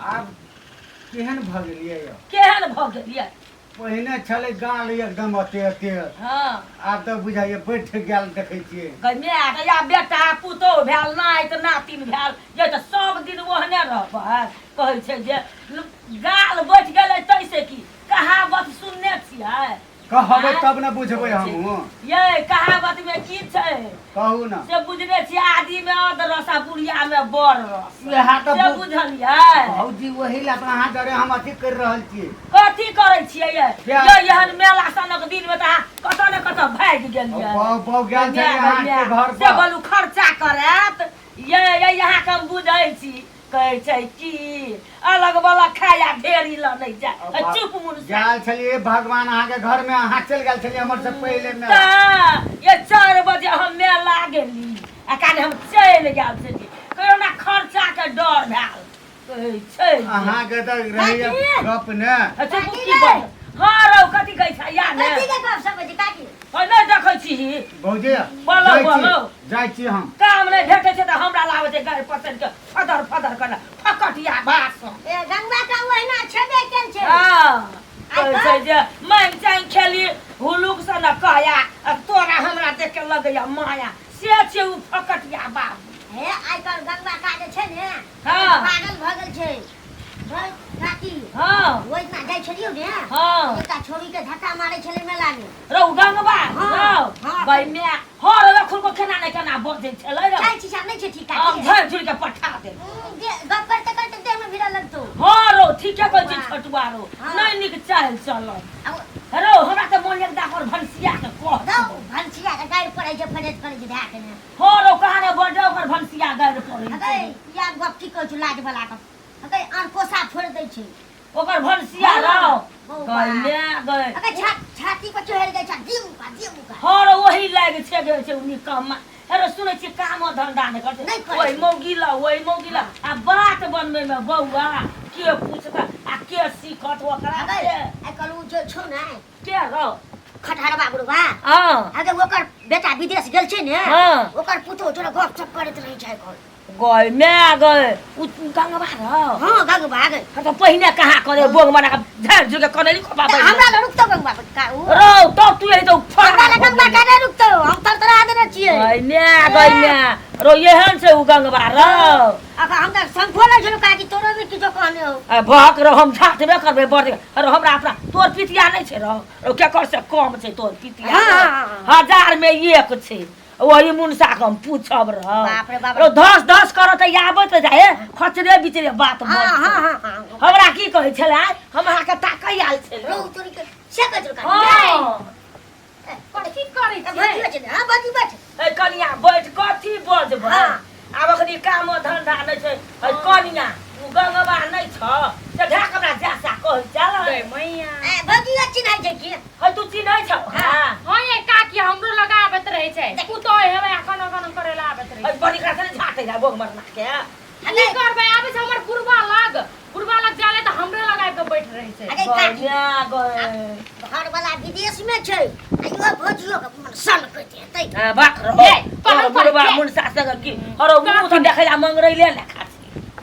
आब केहन भऽ गेलियै यौ? केहन भऽ गेलियै? पहिने छलै गाल एकदम अते अते। आब तऽ बुझाइए बैठ गेल, देखै छियै। गै माय गै, आब बेटा पुतोहु भेल, नाति नातिन भेल, जे तऽ सब दिन ओहने रहबै? कहै छै जे गाल बैठ गेलै तैसे की? कहावत सुनने छियै? कहबै तब ने बुझबै हमहूँ। ये कहावत में की छै? कहू ने। से बुझने छियै, आदि में अध रस आ बुढ़िया में बड़ रस। उएह तऽ। से बुझलियै भौजी, ओही लए तऽ अहाँ डरे हम अथी करि रहल छियै। कथी करै छियै ये? प्यार। ये एहन मेला सनक दिन में तऽ अहाँ कतऽ ने कतऽ भागि गेलियै। बौ बौ गेल छलियै अहाँके घर से पर। बोलू खर्चा करैत ये ये अहाँके हम बुझै छी। कहै छै की अलग बलग खाय आ ढेरी लऽ नहि जाय। आ चुप मुन। गेल छलियै भगवान अहाँके घर में, अहाँ चलि गेल छलियै हमर से पहिले में। तऽ ये 4 बजे हम मेला गेली आ काल्हि हम चलि गेल छली। कहियो ना खर्चा के डर भेल, कहै छै जे- अहाँके तऽ रहैया काकी! गप ने। अच्छा, की बात? हँ रौ, कथी कहै छै या ने? कथी के गप सब छै काकी? है, नहि देखै छी। भौजी, बोलो, जाइ छी। बोलो। जाइ छी हम। काम नहि भेटै छै तऽ हमरा लाबै छै गारि पसैर के फदर फदर करना फकटिया भाषण। ए गंगा का ओहिना छेबे केल छै। हँ, कहै छै जे मांगि चांगि खेली हुलुक से न कहया आ तोरा हमरा देख के लगैया माया, से छै उ फकटिया बाबू। हे, आइ काल्हि गंगा का जे छै ने, पागल भऽ गेल छै। है, काकी। ओहि दिना जाइ छलियौ ने, एकटा छोरी के धक्का मारै छलै मेला मे। रौ गंगबा? हाँ, रौ। हाँ। गै माय, हँ रौ, एखुनको केना ने केना बजै छलै रौ। जाइ छी, नहि छै ठीक हम काकी। झाड़ि झुड़ि के पठा देब। गप करते करते देह मे भिड़ा लगतौ। हँ रौ, ठीके कहै छी। वाह। छोटुआ रौ, नहि नीक चालि चलल। आ रौ, हमरा तऽ मोन एकदा ओकर भनसिया के कह। दौ भनसिया के गारि पड़ै छै, फरेज करै छै धए के ने। हँ रौ, कहाँ ने बड़ ओकर भनसिया गारि पड़ै अगै छै। इएह गप की कहै छौ, लाज बला के अगै अनकोसा फोड़ि दै छै ओकर भनसिया। रौ। हौ। गै माय गै। अगै छाती पर चढ़ि जाइ छै, दिम का दिम का। हँ रौ, ओही लागि छै गेल छै उ निकम्मा। हे रौ, सुनै छियै कामो धंधा नहि करतै। नहि करै ओहि छै। मौगी लए, ओहि मौगी लए आ बात बनबै मे बौआ के पूछत आ के सीखत ओकरा? अगै से आइ काल्हि उ जे छौ ने। के रौ? खटहरबा बुढ़बा। अगे ओकर बेटा विदेश गेल छै ने, ओकर पुतोह तोरा गप सप करैत रहै छै आइ काल्हि। गय माय गय, उ गंगवा रौ? हँ, गंगवा गय। हँ, तऽ पहिने कहाँ करे बोंग बना कऽ झाड़ि झुड़ि के कनैली खोपा तऽ बैठ हमरा लग रुकतौ गंगवा का उ? रौ, तब तू एहि तऽ हमरा लग गंगवा का नहि रुकतौ, हम तरतरा देने छियै। गय माय गय माय, रौ एहन छै उ गंगवा रौ? अखन हम तऽ शंखो नहि छलहुँ काकी, तोरो भी किछो कहने हो। आ भक रौ, हम झाँटबे करबै बड़ रौ। हमरा अपना तोर पितिया नहि छै रौ? रौ, केकर से कम छै तोर पितिया? हाँ, हाँ, हाँ। 1000 मे एक छै। ओही मुनसा के हम पूछब रौ। बाप रे बाप। रौ, धस धस करत आबैत जाए खचरे बिचरे बात बजतै। हाँ हाँ हाँ हमरा की कहै छलै, हम अहाँके ताकै आयल छलै। रौ तोरी के से कहै छलौ काकी? हँ। कथी करै छियै? भजियो छै ने। हँ भजी, बैठ। ए कनिया, बैठ, कथी बजबै? आब अखनी कामो धंधा नहि छै। ए कनिया, ओ गंगवा नहि छ से ढाक हमरा जैसा कहै चल। गै मैया। ए भजियो चिन्है छै की? है, तू चिन्है छौ? हँ। हँ ये काकी, हमरो लग आबैत रहै छै। पुतोह हेबै अखन अखन करै लए आबैत रहै है, बड़ी करा से झाँटै जा बोग मरना के। छै। की करबै, आबै छै हमर बुढ़बा लग, बुढ़बा लग जाले तऽ हमरे लग आबि कऽ बैठ रहै छै। अरे काकी। गय गय। घर वाला विदेश में छै आ इहो भोजियो के मन सन कहते हेतै। आ, बाक रहो। ए, पलंग तोहर पर बुढ़बा के? मुनसा संग की हरो मुँह तऽ देखै ला मंगरैले ने खासी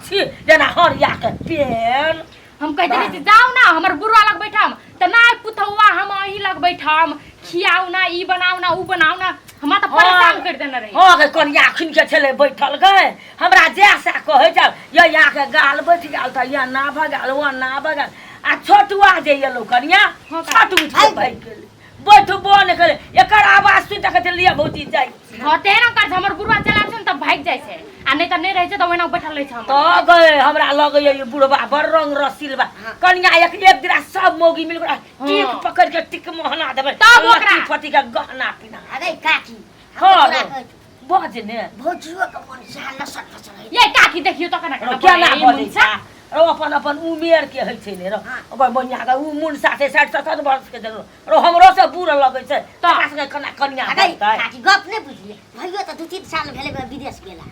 छी जेना हरिया के पेन। हम कहि देने छी, जाउ ना हमर बुढ़वा लग बैठम तऽ नहि, पुतहुआ हम अहीं लग बैठम, खियाउ ना, ई बनाउ ना, उ बनाउ ना, हमरा तऽ परेशान करि देने रही। हँ गे कनिया, अखन के छलै बैठल गै, हमरा जैसा कहै चल ये यहाँ के गाल बैठ गेल तऽ ये ना भऽ गेल, ओ ना भऽ गेल आ छोटुआ जे एलौ कनिया, छट उठि के भागि गेलै, बैठबो नहि करै। एकर आवाज सुनि तऽ कहै छै, लिअ भौजी, जाइ छी। हँ, तेहन कर छै, हमर बुढ़वा चलि आबै छै ने तऽ भागि जाइ छै आ नहि तऽ नहि रहै छै तऽ ओहिना बैठल रहै छै हमर। तऽ गए हमरा लगैया ई बुढ़बा बड़ रंग रसील बा। कनिया, एक एक दिना सब मौगी मिल के टीक पकड़ के टिक मोहना देबै। तब ओकरा- लत्ती फत्ती के गहना पिना। अरे काकी, हम हँ तऽ तोरा रौ, कहै छौ, बज ने। भौजियो के मन सएह लसर फसर होइ। ये काकी, देखियौ तऽ केना रौ, केना केना बजै बजै मुनसा। छै रौ? अपन अपन उमेर के होइ छै ने रौ। ओकर बनिया के उ मुनसा छै 60-70 वर्ष के रौ। रौ, हमरो से बूढ़ लगै छै। तकरा सबके केना कनिया अरे बजतै? काकी, गप नहि बुझलियै, भैयो तऽ 2-3 साल भेलै विदेश गेला।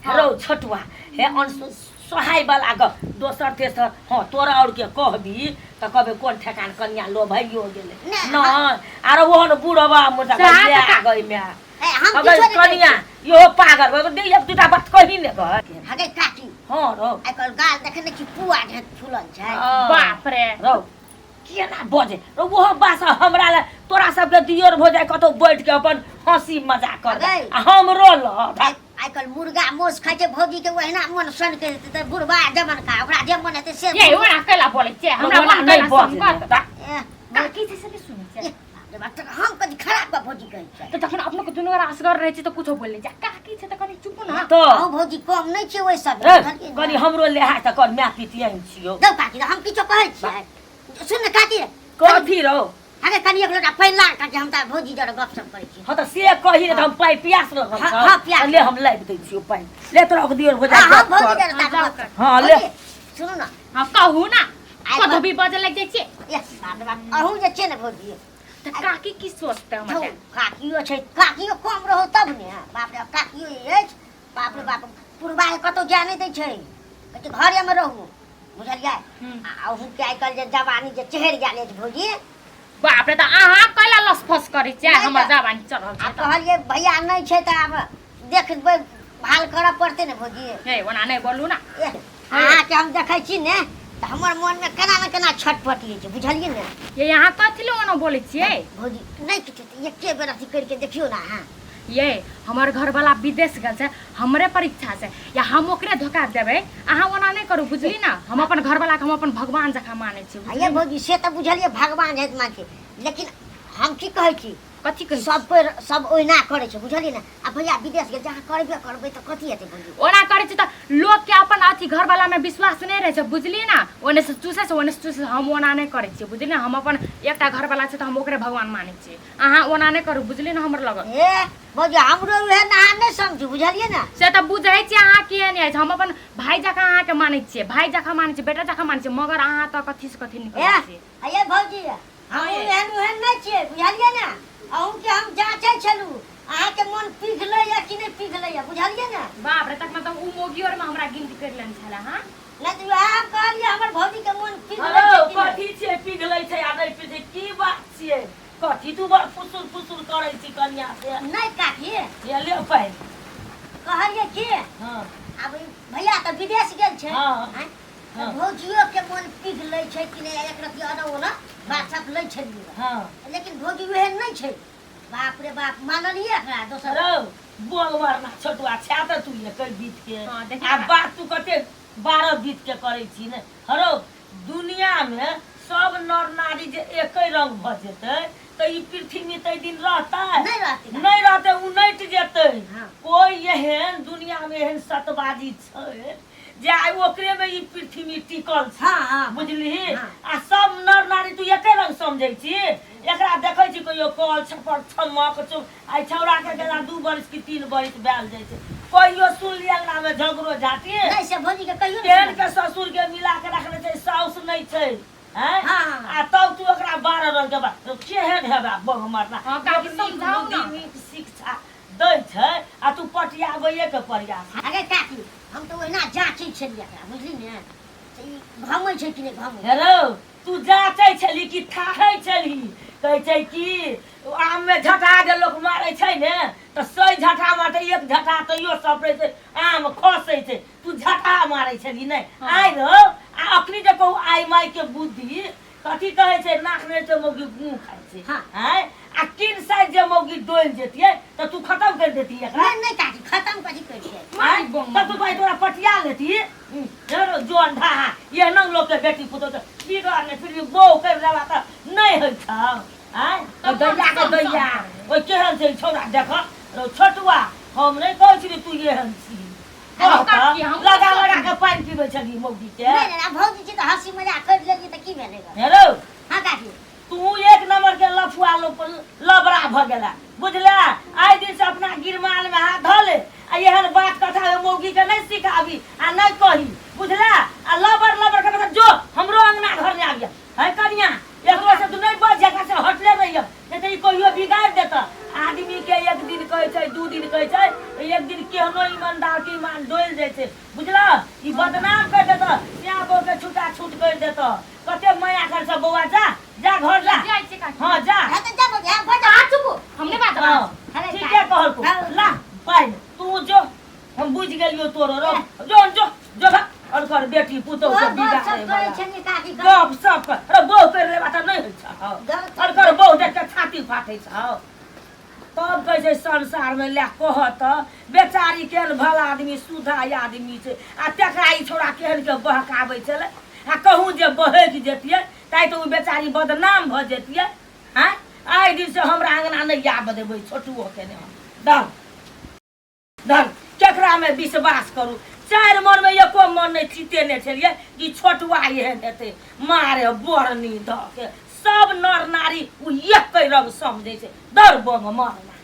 रौ छोटुआ, हे अनसु सोहाय वाला गप दोसर तेसर। हँ, तोरा और के कहबी तऽ कहबे कोन ठेकान कनिया लो भइयो गेलै। नहि, नहि, आरो ओहन बुढ़वा मुर्दा। सएह तऽ गई माय ए, हम अगर किछो नहि कहै कनिया, इहो पागल भऽ गेल, एक दूटा बात कही ने कह। छी। हगे काकी। हँ रौ। आइ काल्हि गाल देखै नहि छी पुआ जेहन फूलल छै। बाप रे। रौ केना बजे रौ ओहो बास हमरा ले तोरा सबके दियोर भऽ जाय कतौ बैठ के अपन हंसी मजाक कर अगै। आ हमरो ल आइ काल्हि मुर्गा मांस खाइ छै भौजी के ओहिना मन सन के हेतै तऽ बुढ़बा जमनका ओकरा जे मन हेतै से ये ओना कैला बोलै छियै हमरा ओना मन नहि कैला बजे समकत ता। एह, काकी छै से नहि सुनै छै एह, बाप रे बाप, तऽ हम कथी खराब कऽ भौजी कहै छियै तऽ तखन अपनो के दुनू गोरा असगर रहै छै तऽ कुछो बोल लै छै काकी छै तऽ कनि चुप ने तऽ अहूँ भौजी कम नहि छियै ओहि सब रे कनि हमरो लेहा तऽ कर माय पितियन छियौ दौ काकी हम किछो कहै छियै सुन ने काकी कथी रौ अरे कनि एक लोटा पानि ला काकी हम तऽ भौजी जरे गप सप करै छी हँ तऽ से कही ने तऽ हम पानि प्यास लगल हाँ, छौ हाँ, प्यास। तऽ ले हम लाबि दै छियौ पानि ले तोरा ओकर दियर हो हाँ जा हाँ भौजी जरे हाँ, तार जाउ गप सप। हाँ, ले। भौजी, सुनू ने हँ कहू ना आइ कतौ भी बजऽ लागि जाइ छियै ए बाप रे बाप अहूँ जे छियै ने भौजी तऽ काकी की सोचतै धौ, हमर काकियो छै काकियो कम रहो तब ने बाप रे काकियो अछि बाप रे बाप पुरबा के कतौ जाय नहि दै छै कहै छै घरेमे रहू बुझलियै हम्म। आ अहूँके आइ काल्हि जे जवानी जे चढ़ि गेल अछि भौजी बाप रे तऽ अहाँ कैला लसफस करै छियै नहि हमर तऽ- जवानी चढ़ल आ छै तऽ कहलियै भैया नहि छै तऽ आब देखबै भाल करऽ पड़तै ने भौजी हे ओना नहि बोलू ना एह, अहाँके हम देखै छी ने तऽ हमर मोनमे केना ने केना छटपट होइ छै बुझलियै ने ये अहाँ कथी लए ओना बोलै छियै भौजी नहि किछु तऽ एके बेर अथी करिके देखियौ ने अहाँ ये हमर घरवाला विदेश गेल छै हमरे परीक्षा छै या हम ओकरे धोखा देबै अहाँ ओना नहि करू बुझली ना हम अपन घरवाला के हम अपन भगवान जकाँ मानै छी आ ये बुझली ने? भौजी से तऽ बुझलियै भगवान हेत मानके लेकिन हम की कहै छी कथी कहै छी? सब कोइ सब ओहिना करै छै बुझलियै ने आ भैया विदेश गेल जहाँ करबे करबै तऽ कथी हेतै भौजी ओना करै छै तऽ लोकके अपन अथी घरवाला में विश्वास नहि रहै छै बुझलियै ना ओने से चूसै छै ओने से चूसै छै हम ओना नहि करै छियै बुझलियै हम अपन एकटा घरवाला छै तऽ हम ओकरे भगवान मानै छियै अहाँ ओना नहि करू बुझलियै ने हमर लगन ए भौजी हमरो उहे अहाँ नहि समझू बुझलियै ने से तऽ बुझै छियै अहाँ किए नहि अछि हम अपन भाय जकाँ अहाँके मानै छियै भाय जकाँ मानै छियै बेटा जकाँ मानै छियै मगर अहाँ तऽ कथी से कथी ए निकलै छियै अये भौजी हम एहन ओहन नहि छियै बुझलियै ने अहूँके हम जाँचै छलहुँ अहाँके मन पिघलैया कि नहि पिघलैया बुझलियै ने बाप रे तक मतलब उ मोगी और में हमरा गिनती कर लेने छला हां नहि तऽ वएह हम कहलियै हमर भौजी के मन पिघलै हेलो छै कि नहि कथी छियै पिघलै छै आ नहि पिघलै की बात छियै कथी तू बड़ फुसुर फुसुर करै छी कनिया से नहि काकी ये ले पानि कहलियै की हँ आब ई भैया तऽ विदेश गेल छै हँ। आँय? तऽ हँ। भौजियो के मन पिघलै छै कि नहि एक रति ओना ओना बात सब लै छलियै हँ लेकिन भौजी ओहन नहि छै बाप रे बाप मानलियै एकरा दोसर रौ बोल मरना छोटुआ छा तऽ तू एकै बीत के हँ, देखी आ ना। बात तू कते 12 बीत के करै छी ने हरौ दुनिया मे सब नर नारी जे एकै रंग भऽ जेतै तऽ ई पृथ्वी तै दिन रहतै नहि रहतै नहि रहतै उनटि जेतै हाँ। कोइ एहन दुनिया मे एहन सतवादी छै जे आइ ओकरे मे ई पृथ्वी टिकल छै हाँ हाँ बुझलिही हाँ। आ सब नर नारी तू एके रंग समझै छी एकरा देखै छी कहियो कल छपर छमक चुम आइ छौड़ा के गेला 2 बरिस कि 3 बरिस भेल जाइ छै कहियो सुनली अंगना मे झगड़ो झाटी नहि से भौजी के कहियो नहि केहन सुनलियै। के ससुर के मिला के रखने छै साउस नहि छै हैं? हाँ, हाँ। आ तब तू ओकरा 12 रंग के बात केहन हेबा बग मरना हाँ, काकी लोक नीक समझाउ बुद्धि, ना। नीक शिक्षा दै छै आ तू पटियाबैये के प्रयास अरे काकी हम तऽ ओहिना जाँचै छलियै एकरा बुझली ने तऽ ई घमै छै कि नहि घमै हेलो तू जाँचै छली कि थाहै छली कहै छै कि आममे झटा जे लोक मारै छै ने तऽ सही झटा मारतै एक झटा तैयो सपरै छै आम खसै छै तू झटा मारै छली नहि आइ रौ आ अखनी जे कहू आइ माय के बुद्धि कथी कहै छै नाक नहि छै मौगी गुँ खाइ छै हाँ। आँय आ किन साइज जे मौगी डोलि जेतियै तऽ तू खतम करि देती एकरा नहि नहि काकी खतम कथी करि छै आँय? तऽ तू भाइ तोरा पटिया लेती जो अंधा एहनो लोक के बेटी पुतोह के बिगड़ ने फिर भी बहू कर लेबा तऽ नहि होइ छौ आँय तब दैया के हम दैया सब ओहि केहन छै छौड़ा देख रौ छोटुआ हम नहि कहै छी तू एहन छी हम कह काकी, तऽ हम लगा सब लगा के पानि पीबै छली मौगी के नहि नहि भौजी छी तऽ हँसी मजाक करि लेलियै तऽ की भेलै गऽ? हे रौ हाँ काकी तू एक नंबर के लफुआ लोक लबड़ा भऽ गेला बुझला आइ दिन से अपना गिरमाल में हाथ धऽ ले आ एहन बात कथा ओहि मौगी के नहि सिखाबी आ नहि कही बुझला आ लबर लबर के मतलब जो हमरो अंगना घर नहि आबिय है कनिया एकरो से तू नहि बच एकरा से हटले रहिय नहीं तऽ ई कहियो बिगाड़ि देतऽ आदमी के एक दिन कहै छै दू दिन कहै छै एक दिन केहनो ईमानदार के ईमान डोलि जाइ छै बुझला ई बदनाम करि देतऽ सिया बहू के छूटा छूट करि देतऽ कते माया कर छ बौआ जा जा घर जा जाइ छी काकी हाँ जा हाँ तऽ जा भौजी हाँ घर जा अहाँ चुप हम नहि बात हाँ, अरे ठीके कहलको हाँ। ला पाइ तू जो हम बुझि गेलियो तोरो रो जो जो जो भा। सब करै छलियै काकी। गप सप अरे बहु कर लेबा तऽ नहि होइ छौ? गप। अनकर बहु देख के छाती फाटै छौ। तब कहै छै संसारमे लए कह तऽ बेचारी केहन भला आदमी, सुधा आदमी छै, आ तकरा ई छौड़ा केहन के बहकाबै छलै। आ कहूँ जे बहकि जैतियै ताहि तऽ ओ बेचारी बदनाम भऽ जैतियै। आँय, आइ दिनसँ हमरा अङ्गना नहि आबऽ देबै छोटुओके नहि हम। दल धन केकरामे विश्वास करू? चारि मनमे एको मन नहि चितेने छलियै कि छोटुआ एहन हेतै। मारे बरनी दऽ के सब नर नारी ओ एके रंग समझै छै। दर बंग मारना।